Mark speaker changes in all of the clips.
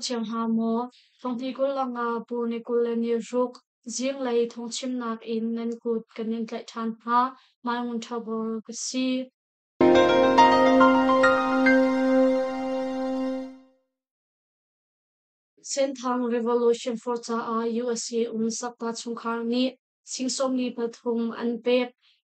Speaker 1: cio hna maw? Thonghni 25 Pur ni 26 zinglei thawngchimnak in nan kut kan in tlaih ṭhan hna. Mai Ngun Ṭha Bor ka si. Senthang Revolution Force caah USA um Sakta chungkhar nih sing 43 an pek.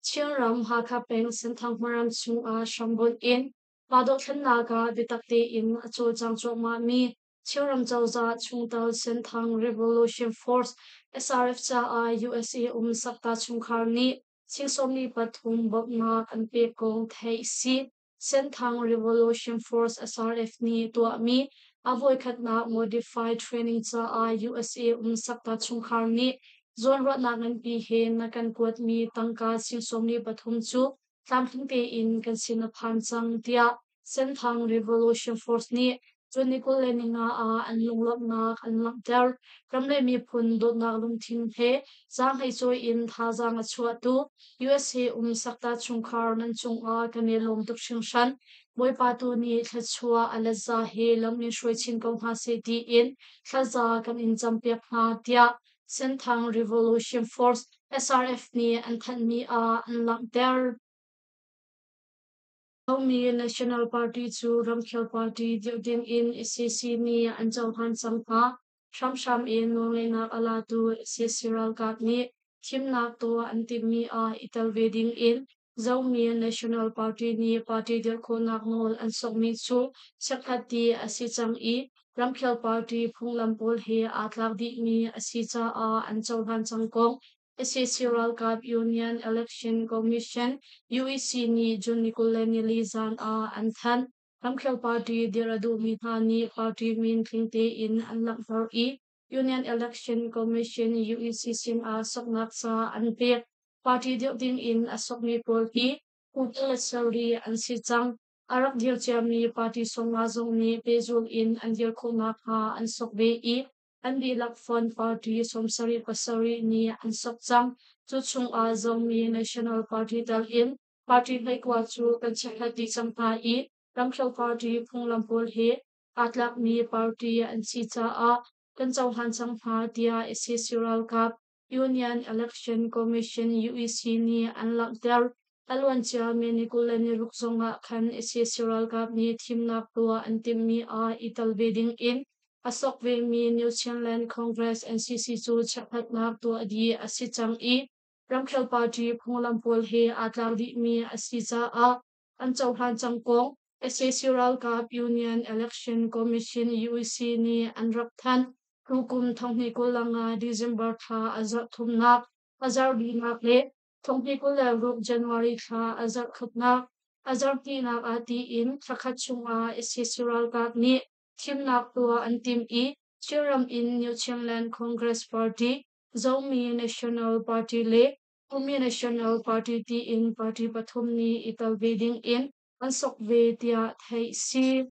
Speaker 1: Chinram Hakha peng Senthang hmaram chungah hrambunh in mah dothlennak ah biatak tein a cawlcang cuahmahmi Chinram cozah chungtel Senthang Revolution Force SRF caah USA um Sakta chungkhar nih sing 43 bawmhnak an pek kong theih a si. Senthang Revolution Force SRF nih tuahmi a voikhatnak Modified Training caah USA um Sakta chungkhar nih zawnruahnak nganpi he na kan kuatmi tangka sing 43 cu tlamtling tein kan sin a phan cang tiah Senthang Revolution Force nih cun ni 25 ah an lunglawmhnak an langhter. Ram le miphun dawtnak lungthin he zaanghleicawi in thazaang a chuahtu USA um Sakta chungkhar nan cungah kan i lawm tuk hringhran. Bawipa tu nih thluachuah a letza he lam in hruai chin ko hna seh tiin thlaza kan in campiak hna tiah Senthang Revolution Force SRF nih an thanhmi ah an langhter. Zomi National Party cu ramkhel party dirh ding in sac nih an cohlan cang hna. Hramhram in nawlngeihnak a latu sac ralkap nih thimnak tuah an timhmi ah i tel ve ding in Zomi National Party nih party dirh khawhnak nawl an sokmi cu chiakkhat ti a si cang i ramkhel party phunglam pawl he aa tlak dihmi a si caah an cohlan cang kong Sac ralkap Union Election Commission UEC nih June ni 24 zan ah an thanh. Ramkhel party dirh a duhmi hna nih party min tling tein an langhter i Union Election Commission UEC sinah soknak ca an pek. Party dirh ding in a sokmi pawl hi kum le sarih an si cang. A rak dir ciami party 50 zong nih pehzulh in an dir khawh nakhnga an sok ve i an dihlak fonh party 77 nih an sok cang. Cu chungah Zomi National Party tal in party 19 cu kan chiahhlat dih cang hna i ramkhel party phunglam pawl he aa tlakmi party an si caah kan cohlan cang hna tiah sac ralkap Union Election Commission UEC nih an langhter. A luancia May ni 26 zongah khan sac ralkap nih thimnak tuah an timhmi ah i tel ve ding in a sok vemi New Chinland Congress NCC cu chekhlatnak tuah dih a si cang i ramkhel party phunglam pawl he aa tlak dihmi a si caah an cohlan cang kong sac ralkap Union Election Commission UEC nih an rak thanh. Tukum 2025 December thla a zarh thumnak, a zarh linak le 2026 January thla a zarh khatnak, a zarh hnihnak ah tiin thla khat chungah sac ralkap nih thimnak tuah an timh i Chinram in New Chinland Congress Party, Zomi National Party le Khumi National Party tiin party pathum nih i tel ve ding in an sok ve tiah theih si.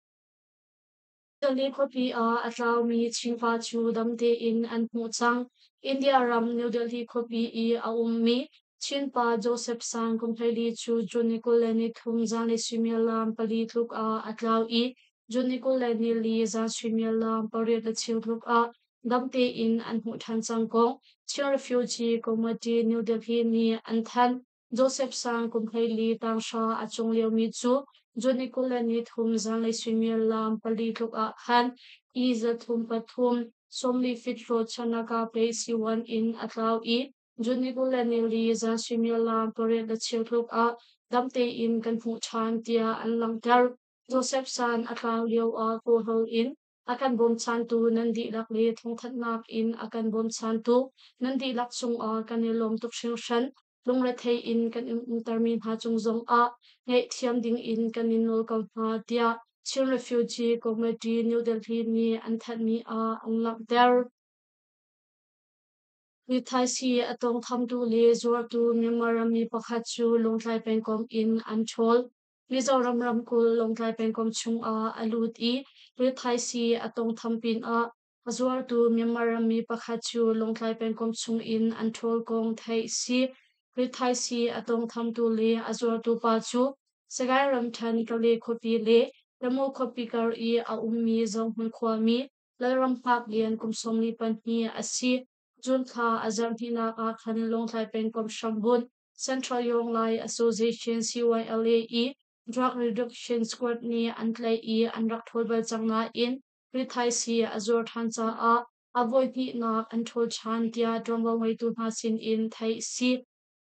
Speaker 1: Delhi khuapi ah a tlaumi Chinpa cu dam tein an hmuh cang. India ram New Delhi khuapi i a ummi Chinpa Joseph Sang kum 14 cu June ni 23 zanlei suimilam 4 tluk ah a tlau i June ni 24 zan suimilam 8:15 tluk ah dam tein an hmuh ṭhan cang kong Chin Refugee Committee New Delhi nih an thanh. Joseph Sang kum 14 tanghra a cung liomi cu June ni 23 zanlei suimilam 4 tluk ah khan E 303 40 feet road Chanaka Place C1 in a tlau i June ni 24 zan suimilam 8:15 tluk ah dam tein kan hmuh ṭhan tiah an langhter. Joseph San a tlau lioah kawhlo in a kan bawmchantu nan dihlak le thawngthanhnak in a kan bawmchantu nan dihlak cungah kan i lawm tuk hringhran. Lungrethei in kan in umtermi hna cung zongah ngaihthiam dingin kan in nawl ko hna tiah Chin Refugee Committee New Delhi nih an thanhmi ah an langhter. Rithaisii a tawngthamtu le zuartu Myanmar rammi pakhat cu Lawngtlai pengkomh in an ṭhawl. Mizoram ramkulh Lawngtlai pengkomh chungah a lut i rithaisii a tawngtham pinah a zuartu Myanmar rammi pakhat cu Lawngtlai pengkomh chungin an ṭhawl kong theih a si. Rithaisii a tawngthamtu le a zuartu pa cu Sagaing ramṭhen Kale khuapi le Tamu khuapi kar i a ummi Zohmun khuami Lalram Hngak Lian kum 42 a si. June thla a zarh hnihnak ah khan Lawngtlai pengkomh hrambunh Central Yonglai Association CYLA i Drug Reduction Squad nih an tlaih i an rak ṭhawl bal cang nain rithaisii a zuar ṭhan caah a voihnihnak an ṭhawl ṭhan tiah ṭuanvo ngeitu hna sinin theih a si.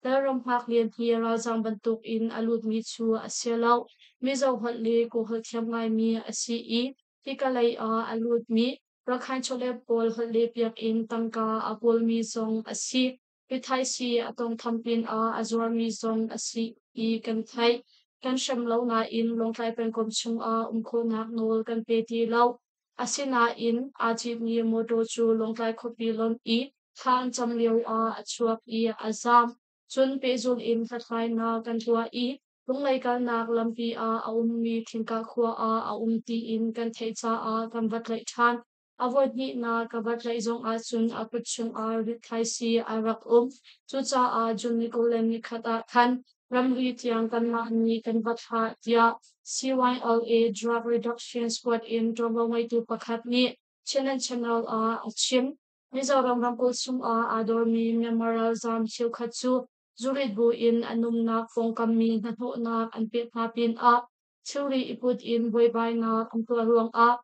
Speaker 1: Lalram Hngak Lian hi ralzaam bantukin a lutmi cu a si lo. Mizo holh le Kawlholh thiam ngaimi a si i hika lei ah a lutmi Rakhine chawlet pawl holh lehpiak in tangka a kawlmi zong a si. Rithaisii a tawnghtham pinah a zuarmi zong a si i kan theih. Kan hrem lo nain Lawngtlai pengkomh chungah um khawhnak nawl kan pe ti lo. Asinain aa citmi mawṭaw cu Lawngtlai khuapi lonh i thla an cam lioah a chuak i a zaam. Cun pehzulh in hlathlainak kan tuah i Lunglei kalnak lampi ah a ummi Thingkah khua ah a um tiin kan theih caah kan va tlaih ṭhan. A voihnihnak ka va tlaih zong ahcun a kut chungah rithaisii a rak um. Cucaah June ni 21 ah khan ramri tiang kanmah nih kan va thlah tiah CYLA Drug Reduction Squad in ṭuanvo ngeitu pakhat nih Chinland Channel ah a chim. Mizoram ramkulh chungah aa dormi Myanmar ralzaam cheukhat cu zurit buin an umnak pawngkammi hnahnawhnak an pek hna pinah thilri i put in buaibainak an tuah ruangah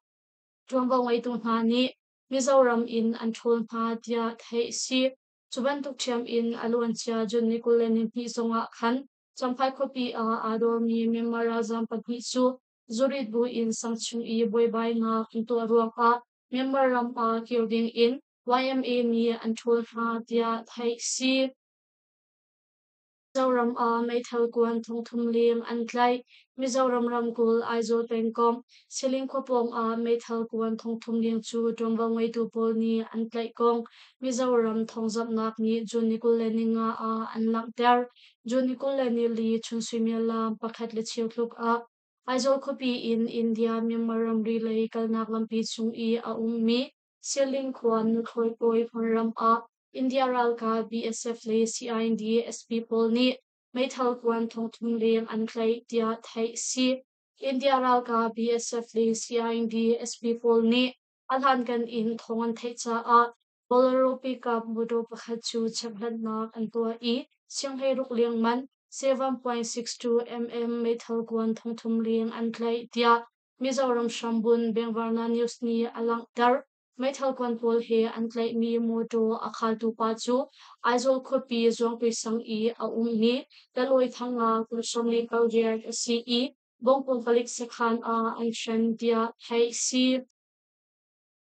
Speaker 1: ṭuanvo ngeitu hna nih Mizoram in an ṭhawl hna tiah theih a si. Cu bantuk ṭhiam in a luancia June ni 22 zongah khan Champhai khuapi ah aa dawrmi Myanmar ralzaam pahnih cu zurit buin sang chung i buaibainak an tuah ruangah Myanmar ram ah kir ding in YMA nih an ṭhawl hna tiah theih a si. Mizoram ah meithal kuan thongthum leng an tlaih. Mizoram ramkulh Aizawl pengkomh Siling khua pawng ah meithal kuan thongthum leng cu ṭuanvo ngeitu pawl nih an tlaih kong Mizoram thawngzamhnak nih June ni 25 ah an langhter. June ni 24 chun suimilam pakhat le cheu tluk ah Aizawl khuapi in India Myanmar ramri lei kalnak lampi chung i a ummi Siling khua nuthlawi kawi hmunram ah India ralkap BSF le CID SP pawl nih meithal kuan thongthum leng an tlaih tiah theih a si. India ralkap BSF le CID SP pawl nih a hlankan in thawng an theih caah Bolero pickup motor pakhat cu chekhlatnak an tuah i sianghleiruk leng man 7.62 mm meithal kuan thongthum leng an tlaih tiah Mizoram hrambun Bengvarna News nih a langhter. Meithal kuan pawl he an tlaihmi mawṭaw a khaltu pa cu Aizawl khuapi Zuangpui sang i a ummi Talawi Thanga kum 48 a si i Bawngkawn palik sakhan ah an hren tiah theih a si.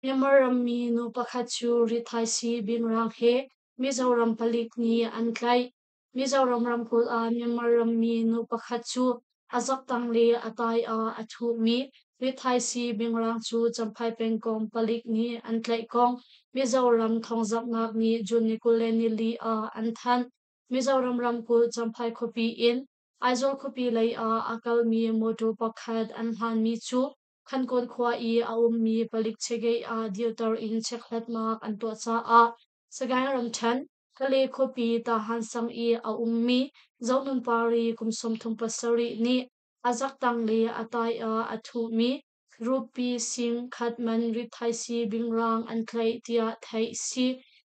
Speaker 1: Myanmar rammi nu pakhat cu rithaisii bingrang he Mizoram palik nih an tlaih. Mizoram ramkulh ah Myanmar rammi nu pakhat cu a zaktang le a tai ah a thuhmi rithaisii bingrang cu Champhai pengkomh palik nih an tlaih kong Mizoram thawngzamhnak nih June ni 24 ah an thanh. Mizoram ramkulh Champhai khuapi in Aizawl khuapi lei ah a kalmi mawṭaw pakhat an hlanmi cu Khankawn khua i a ummi palik chegeih ah dirter in chekhlatnak an tuah caah Sagaing ramṭhen, Kale khuapi Tahan sang i a ummi Zonunpari kum 37 nih a zaktang le a tai ah a thuhmi rupee sing khat man rithaisii bingrang an tlaih tiah theih a si.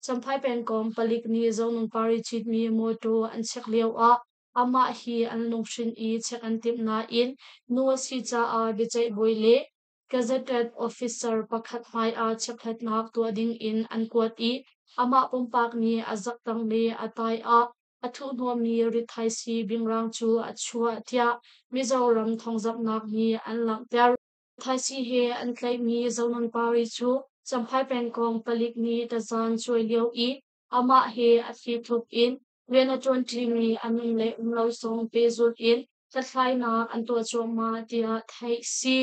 Speaker 1: Champhai pengkomh palik nih Zonunpari citmi mawṭaw an check lioah amah hi an lunghrin i check an timh nain nu a si caah biaceih bawi le Gazetted officer pakhat hmaiah chekhlatnak tuah dingin an kuat i amah pumpak nih a zaktang le a tai ah a thuhhnawmmi rithaisii bingrang cu a chuah tiah Mizoram thawngzamhnak nih an langhter. Rithaisii he an tlaihmi Zonunpari cu Champhai pengkomh palik nih tazan cuai lio i amah he a thlithup in rian a ṭuanṭimi a nun le um lo zong pehzulh in hlathlainak an tuah cuahmah tiah theih a si.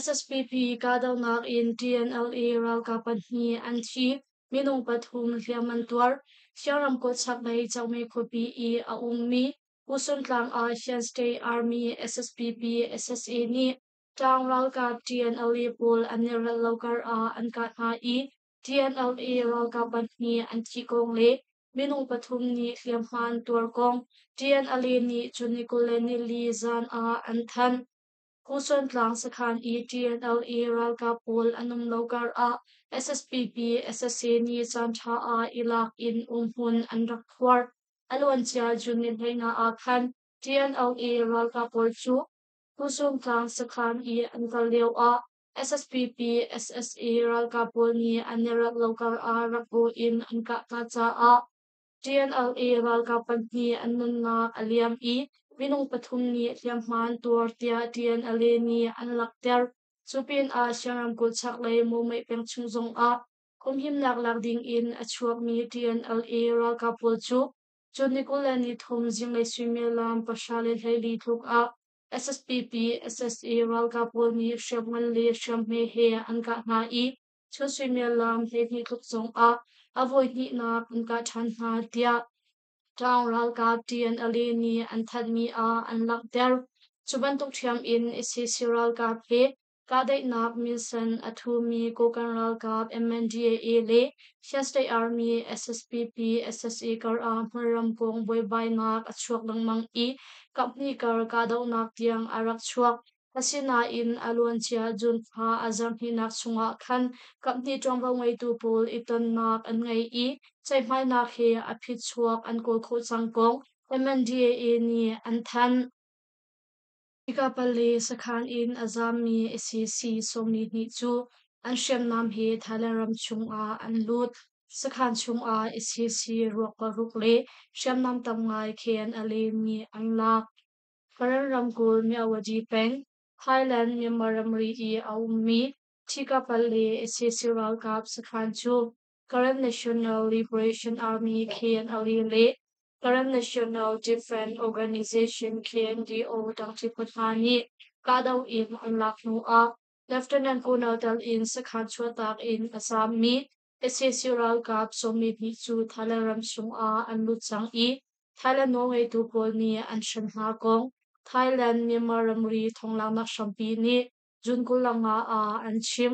Speaker 1: SSPP kahdohnak in TNLA ralkap pahnih an thi, minung pathum hliam an tuar. Siang ramkulh chaklei Cangmei khuapi i a ummi Usuntlang ah Shan State Army SSPP SSA nih Tlang ralkap TNLA pawl an i relh lo kar ah an kah hna i TNLA ralkap pahnih an thih kong le minung pathum nih hliamhma an tuar kong TNLA nih cun ni 24 zan ah an thanh. Kusuantlang sakhan i TNLA ralkap pawl an um lo kar ah SSPP SSA nih caanṭha ah i lak in umhmun an rak khuar. A luancia June ni 15 ah khan TNLA ralkap pawl cu Kusuntlang sakhan i an kal lio ah SSPP SSA ralkap pawl nih an i ralh lo kar ah rak bawh in an kah hna caah TNLA ralkap pahnih an nunnak a liam i minung pathum nih hliamhma an tuar tiah TNLA nih an langhter. Cu pinah Shan ramkulh chaklei Momeih peng chung zongah humhimnak lak dingin a chuakmi TNLA ralkap pawl cu June ni 23 zinglei suimilam 10:14 tluk ah SSPP SSA ralkap pawl nih hriamngan le hriamhme he an kah hna i chun suimilam 12 tluk zongah a voihnihnak an kah ṭhan hna tiah Ṭaung ralkap TNLA nih an thanhmi ah an langhter. Cu bantuk ṭhiam in sac ralkap he kahdaihnak minsen a thumi Kokang ralkap MNDAA le Shan State Army SSPP SSA kar ah hmunram kong buaibainak a chuak lengmang i kaphnih kar kahdohnak tiang a rak chuak. Asinain a luancia June thla a zarhhnihnak chungah khan kaphnih ṭuanvo ngeitu pawl i tonnak an ngei i ceihmainak he a phichuak an kawl khawh cang kong MNDAA nih an thanh. Hikapali sakhan in a zaammi sac 42 cu an hriamnam he Thailand ram chungah an lut. Sakhan chungah sac ruak paruk le hriamnam tam ngai KNLA nih an lak. Karen ramkulh Myawaddy peng, Thailand Myanmar ramri i a ummi Thikapal le sac ralkap sakhan cu Karen National Liberation Army KNLA le Karen National Defense Organization KNDO ṭangṭi phu hna nih kahdoh in an lak hnu ah Lieutenant Colonel tel in sakhan chuahtak in a zaammi sac ralkap 12 cu Thailand ram chungah an lut cang i Thailand nawlngeitu pawl nih an hrem hna kong Thailand Myanmar ramri thonglaknak hrampi nih June 25 ah an chim.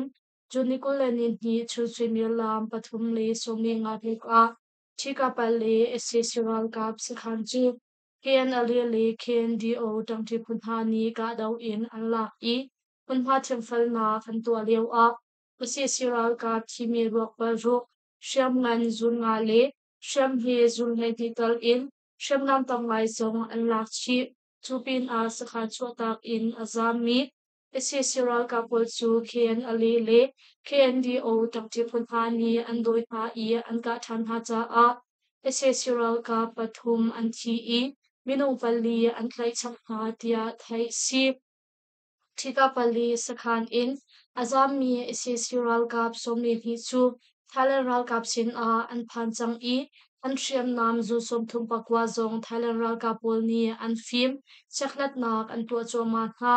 Speaker 1: June ni 22 chun suimilam 3:45 tluk ah Ṭhikapal le sac ralkap sakhan cu KNLA le KNDO ṭangṭi phu hna nih kahdoh in an lak i hmunhma thianfalnak an tuah lioah sac ralkap thimi ruak paruk, hriamngan zun nga le hriamhme zun 12 tal in hriamnam tam ngai zong an lak chih. Cu pinah sakhan chuahtak in a zaammi sac ralkap pawl cu KNLA le KNDO ṭangṭi phu hna nih an dawi hna i an kah ṭhan hna caah sac ralkap pathum an thi i minung pali an tlaih chap hna tiah theih a si. Ṭhika pali sakhan in a zaammi sac ralkap 42 cu Thailand ralkap sinah an phan cang i an hriamnam zu 39 zong Thailand ralkap pawl nih an fim. Chekhlatnak an tuah cuahmah hna.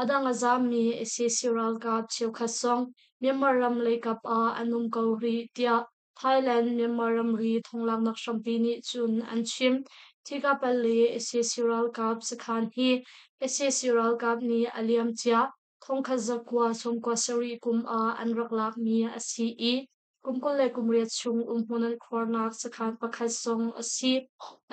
Speaker 1: A dang a zaammi sac ralkap cheukhat zong Myanmar ram leikap ah an um ko rih tiah Thailand Myanmar ramri thonglaknak hrampi nih cun an chim. Thikapal le sac ralkap sakhan hi sac ralkap nih a liamcia 1997 kum ah an rak lakmi a si i kum 28 chung umhmun an khuarnak sakhan pakhat zong a si.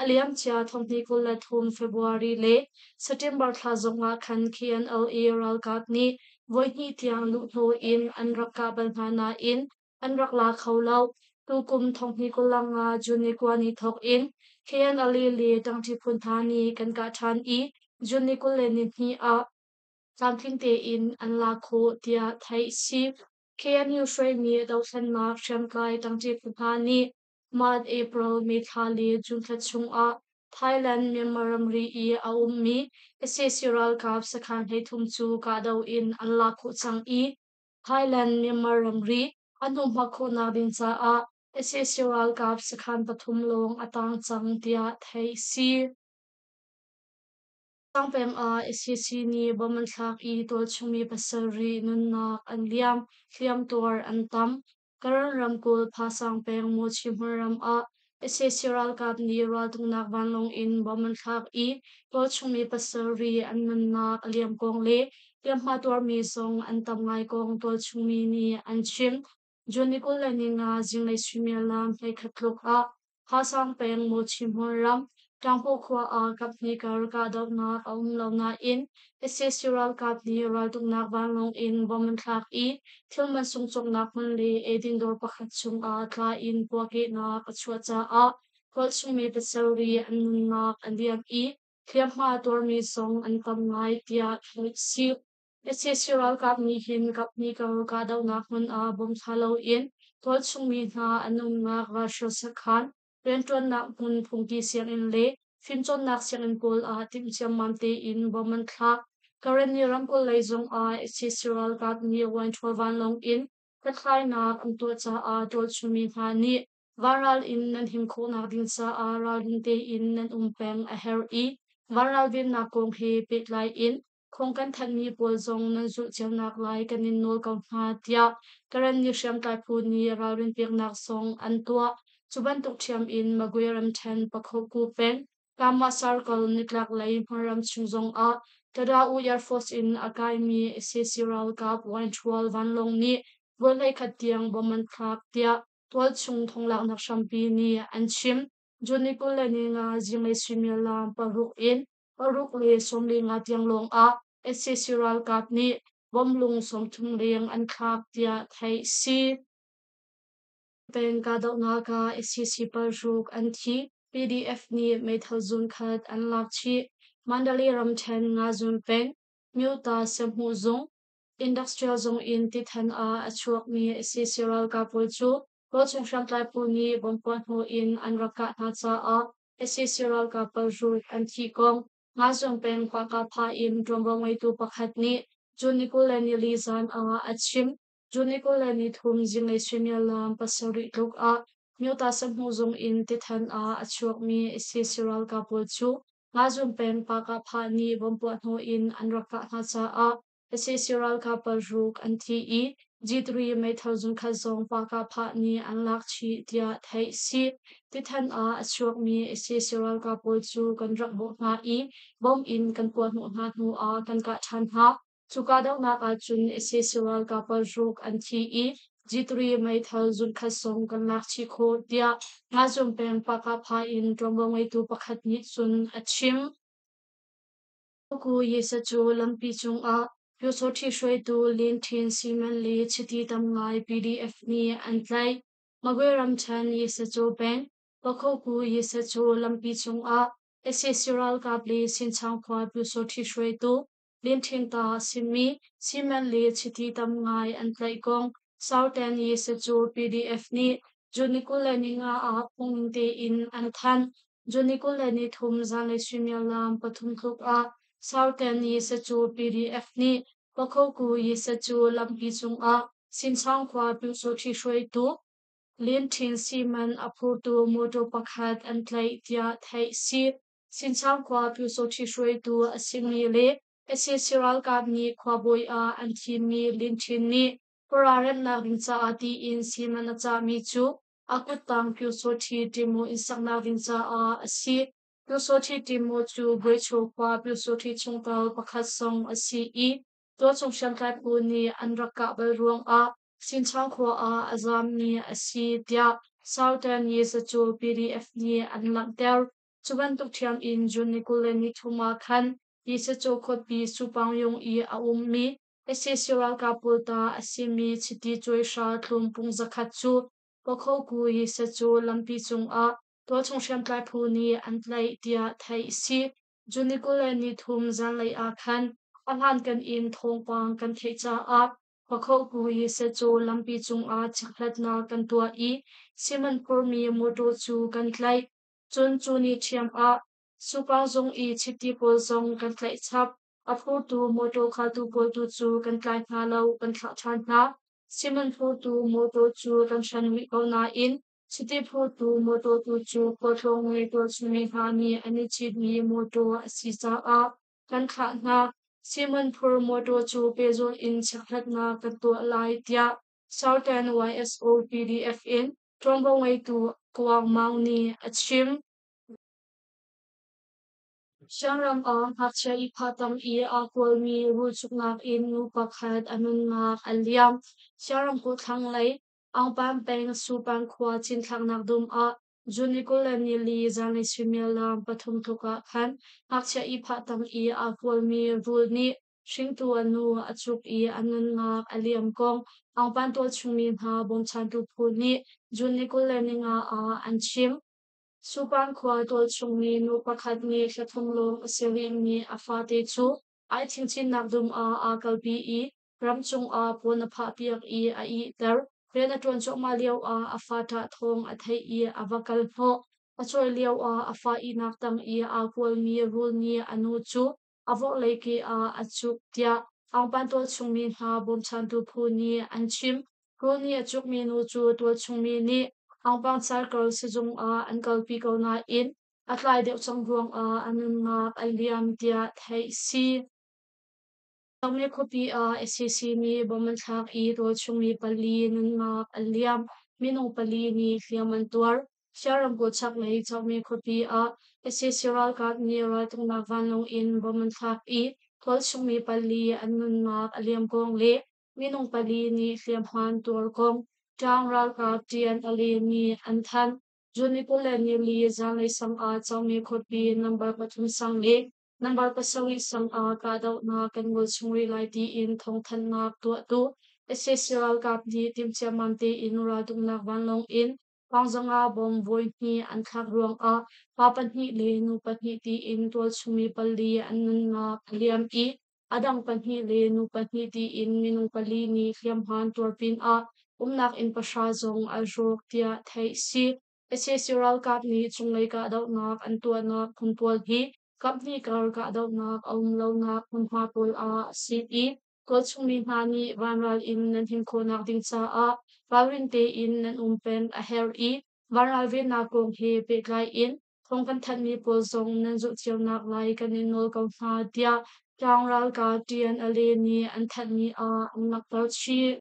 Speaker 1: A liamcia 2023 February le September thla zongah khan KNLA ralkap nih voihnih tiang luhhnawh in an rak kah bal hna nain an rak la kho lo. Tukum 2025 June ni 9 ni thawk in KNLA le ṭangṭi phu hna nih kan kah ṭhan i June ni 22 ah tlamtling tein an la khawh tiah theih a si. KNU hruaimi dothlennak hriamtlai ṭangṭi phu hna nih March, April, May thla le June thla chungah Thailand Myanmar ramri i a ummi sac ralkap sakhan 33 cu kahdoh in an lak khawh cang i Thailand Myanmar ramri an humhak khawhnak ding caah sac ralkap sakhan pathum lawng a tang cang tiah theih a si. Sangpeng ah sac nih bomb an thlak i tualchungmi pasarih nunnak an liam, hliamtuar an tam. Karen ramkulh Phasang peng Mawchi hmunram ah sac ralkap nih raltuknak vanlawng in bomb an thlak i tualchungmi pasarih an nunnak a liam kong le hliamhma tuarmi zong an tam ngai kong tualchungmi nih an chim. June ni 25 zinglei suimilam 11 tluk ah Phasang peng Mawchi hmunram. Ṭangpawh khua ah kaphnih kar kahdohnak a um lo nain sac ralkap nih raltuknak vanlawng in bomb an thlak i thil mansung cawknak hmun le eidin dawr pakhat chungah tla in puahkehnak a chuah caah khualchungmi pasarih an nunnak a liam i hliamhma tuarmi zong an tam ngai tiah theih a si. Sac ralkap nih hin kaphnih kar kahdohnak hmun ah bomb thla loin tualchungmi hna an umnak ralhrial sakhan rianṭuannak hmun phungki sianginn le fimcawnnak sianginn pawl ah timh ciammam tein bom an thlak. Karenni ramkulh lei zongah sac ralkap nih Wainṭhawl vanlawng in hlathlainak an tuah caah tualchungmi hna nih vanral in nan him khawhnak ding caah ralring tein nan um peng a herh i vanral vennak kong he pehtlai in Khong kan thanhmi pawl zong nan zulh cionak lai kan in nawl ko hna tiah Karenni hriamtlai phu nih ralrin peknak zong an tuah. Cu bantuk ṭhiam in Magwe ramṭhen Pakhoku peng Kama Circle nitlaklei hmunram chung zongah Tada-U Air Force in a kaimi sac ralkap Wainṭhual vanlawng nih voi 11 tiang bom an thlak tiah tualchung thonglaknak hrampi nih an chim. June ni 25 zinglei suimilam 6 in 6:45 tiang lawngah sac ralkap nih bomlung 30 leng an thlak tiah theih a si. Peng kahdohnak ah sac paruk an thi. PDF nih meithal zun khat an lak chih. Mandalay ramṭhen Ngazun peng Myota Sehmuh zung Industrial zung in tithan ah a chuakmi sac ralkap pawl cu tualchung hriamtlai phu nih bomb puah hnu in an rak kah hna caah sac ralkap paruk an thih kong Ngazung peng Pakapha in ṭuanvo ngeitu pakhat nih June ni 24 zan ah a chim. June ni 23 zinglei suimilam 7 tluk ah Myota sahmu zung in tithan ah a chuakmi sac ralkap pawl cu Ngazung peng Pakapha nih bomb puah hnu in an rak kah hna caah sac ralkap paruk an thi i G3 meithal zungkhat zong Pakahphah nih an lak chih tiah theih a si. Tithan ah a chuakmi sac ralkap pawl cu kan rak bawh hna i bomb in kan puahhnawh hna hnu ah kan kah ṭhan hna. Cu kahdohnak ahcun sac ralkap paruk an thi i G3 meithal zungkhat zong kan lak chih khawh tiah Ngazung peng Pakahphah in ṭuanvo ngeitu pakhat nih cun a chim. Ku Jesuh cu lampi cungah Pyusawṭhi hruaitu Lin Ṭhin Siman le chiti tam ngai PDF nih an tlaih. Magwe ramṭhen Yesacu peng Pakhoku Yesacu lampi cungah sac ralkap le Sinchang khua Pyusawṭhi hruaitu Lin Ṭhin ta a simi Siman le chiti tam ngai an tlaih kong Southern Yesacu PDF nih June ni 25 ah phungning tein an thanh. June ni 23 zanlei suimilam 3 tluk ah Southern Yesacu PDF nih Pakhoku Yesacu lampi cungah Sinchang khua Pyusawṭhi hruaitu Lin Ṭhin Siman a phurtu mawṭaw pakhat an tlaih tiah theih a si. Sinchang khua Pyusawṭhi hruaitu a simi le sac ralkap nih khuabawi ah an thimmi Lin Ṭhin nih Khuara remnak ding caah tiin siman a cahmi cu a kuttang Pyusawṭhi Timu inn saknak ding caah a si. Pyusawṭhi Timu cu Guicho khua Pyusawṭhi chungtel pakhat zong a si i tualchung hriamtlai phu nih an rak kah bal ruangah Sinchang khua ah a zaammi a si tiah Southern Yezacu PDF nih an langhter. Cu bantuk ṭhiam in June ni 23 ah khan Yezacu khuapi Supangyung i a ummi sac ralkap pawl ta a simi chiti cuaihra tlum pung 100 cu Pakhoku Yisacu lampi cungah tualchung hriamtlai phu nih an tlaih tiah theih a si. June ni 23 zanlei ah khan a hlankan in thawngpang kan theih caah Pakhoku Yisacu lampi cungah chekhlatnak kan tuah i cement phurmi mawṭaw cu kan tlaih. Cun cu ni ṭhiam ah Supang zung i chiti pawl zong kan tlaih chap. A phurtu mawṭaw khaltu pawl tu cu kan tlai hna lo, kan thlah ṭhan hna. Cement phurtu mawṭaw cu kan hran rih ko nain chiti phurtu mawṭaw tu cu khualtlawng le tualchungmi hna nih an i citmi mawṭaw a si caah kan thlah hna. Cement phur mawṭaw cu pehzulh in chekhlatnak kan tuah lai tiah Southern YSO PDF in ṭuanvo ngeitu Kuang Maung nih a chim. Siangram ah ngakchia ihphah tang i aa kualmi rulchuknak in nu pakhat a nunnak a liam. Siangramkulh thlanglei Aungpan peng Supan khua cinthlaknak dum ah June ni 24 zanlei suimilam pathum tluk ah khan ngakchia ihphah tang i aa kualmi rul nih hringtu a nu a cuk i a nunnak a liam kong Aungpan tualchungmi hna bawmchantu phu nih June ni 25 ah an chim. Supan khua tualchungmi nu pakhat nih thla thum lawng a si rihmi a fate cu ai thingchinnak dum ah aa kalpi i ramcung ah puan a phahpiak i a ihter. Rian a ṭuan cuahmah lioah a fa ṭah thawng a theih i a va kal hnawh. A cawi lioah a fa ihnak tang i aa kualmi rul nih a nu cu a vorhlei ke ah a cuk tiah Aungpan tualchungmi hna bawmchantu phu nih an chim. Rul nih a cukmi nu cu tualchungmi nih Aungpang Circle sizung ah an kalpi ko nain a tlai deuh cang ruangah a nunnak a liam tiah theih si. Sangme khuapi ah sac nih bomb an thlak i tualchungmi pali nunnak an liam. Minung pali nih hliam an tuar. Shia ramkulh chaklei Chokmi khuapi ah sac ralkap nih raltuknak vanlawng in bomb an thlak i tualchungmi pali an nunnak a liam kong le minung pali nih hliamhma an tuar kong ṭaang ralkap TNLA nih an thanh. June ni 24 zanlei sang ah Chokmi khuapi number pathum sang le Number pasarih sang ah kahdohnak kan ngol chung rih lai tiin thawngthanhnak tuahtu sac ralkap nih timhciammam tein raltuknak vanlawng in Pangzang ah bomb voihnih an thlak ruangah pa pahnih le nu pahnih tiin tualchungmi pali an nunnak a liam i a dang pahnih le nu pahnih tiin minung pali nih hliamhma an tuar pinah umnak inn pahra zong an rawk tiah theih a si. Sac ralkap nih cunglei kahdohnak an tuahnak hmun pawl hi kaphnih kar kahdohnak a um lonak hmunhma pawl ah a si i tualchungmi hna nih vanral in nan him khawhnak ding caah ralrin tein nan um peng a herh i vanral vennak kong he pehtlai in thawng kan thanhmi pawl zong nan zulh cionak lai kan in nawl ko hna tiah Tlang ralkap TNLA nih an thanhmi ah an langhter chih.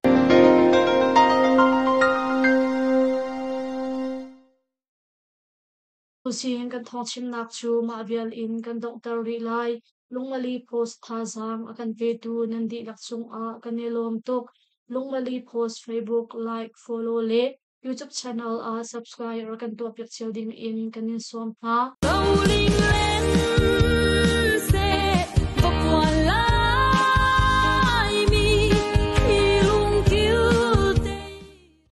Speaker 1: Tusin kan thawngchimnak cu mah vial in kan donghter rih lai. Lungmali Post thazaang a kan petu nan dihlak cungah kan i lawm tuk. Lungmali Post Facebook like, follow le YouTube channel ah subscribe rak kan tuahpiak cio ding in kan in sawm hna.
Speaker 2: Rolling land.